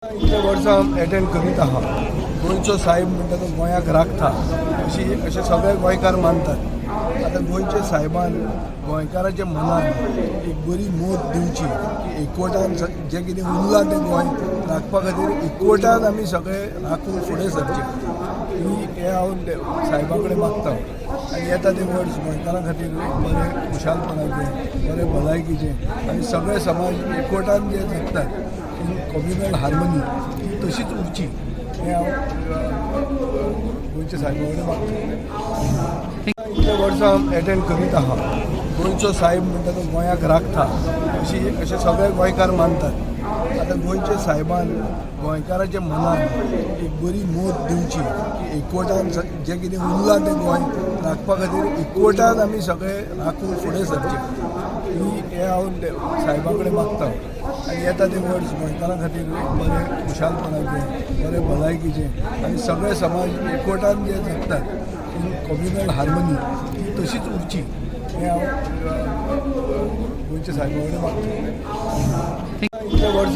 इतले वर्सां एटेंड करीत आहा. गोंयचो साहेब म्हणटा तो गोंयाक राखता अशी अशे सगळे गोंयकार मानतात. आतां गोंयच्या साहेबान गोंयकाराच्या मनान एक बरी मोत दिवची की एकवटान जें कितें उरलां तें गोंय राखपा खातीर एकवटान आमी सगळे राखून फुडें सरचें, ही हें हांव साहेबा कडेन मागता. आनी येता तें वर्स गोंयकारां खातीर एक बरें खुशालपणाचें, बरें भलायकीचें आनी सगळे समाज एकवटान जे जगतात, कम्युनल हार्मनी ती तशीच उरची, हें हांव गोंयच्या साहेबा कडेन मागता. इतले वर्सां एटेंड करीत आहा. गोंयचो साहेब म्हणटा तो गोंयाक राखता अशी अशे सगळे गोंयकार मानतात. आतां गोंयच्या साहेबान गोंयकाराच्या मनान एक बरी मोत दिवची की एकवटान जें कितें उरलां तें गोंय राखपा खातीर एकवटान आमी सगळे राखून फुडें सरचें, ही हें हांव साहेबा कडेन मागता. आनी येता तें वर्स गोंयकारां खातीर एक बरें खुशालपणाचें, बरें भलायकीचें आनी सगळे समाज एकवटान जे जगतात, कम्युनल हार्मनी ती तशीच उरची, हें हांव गोंयच्या साहेबा कडेन मागता. इतले वर्सां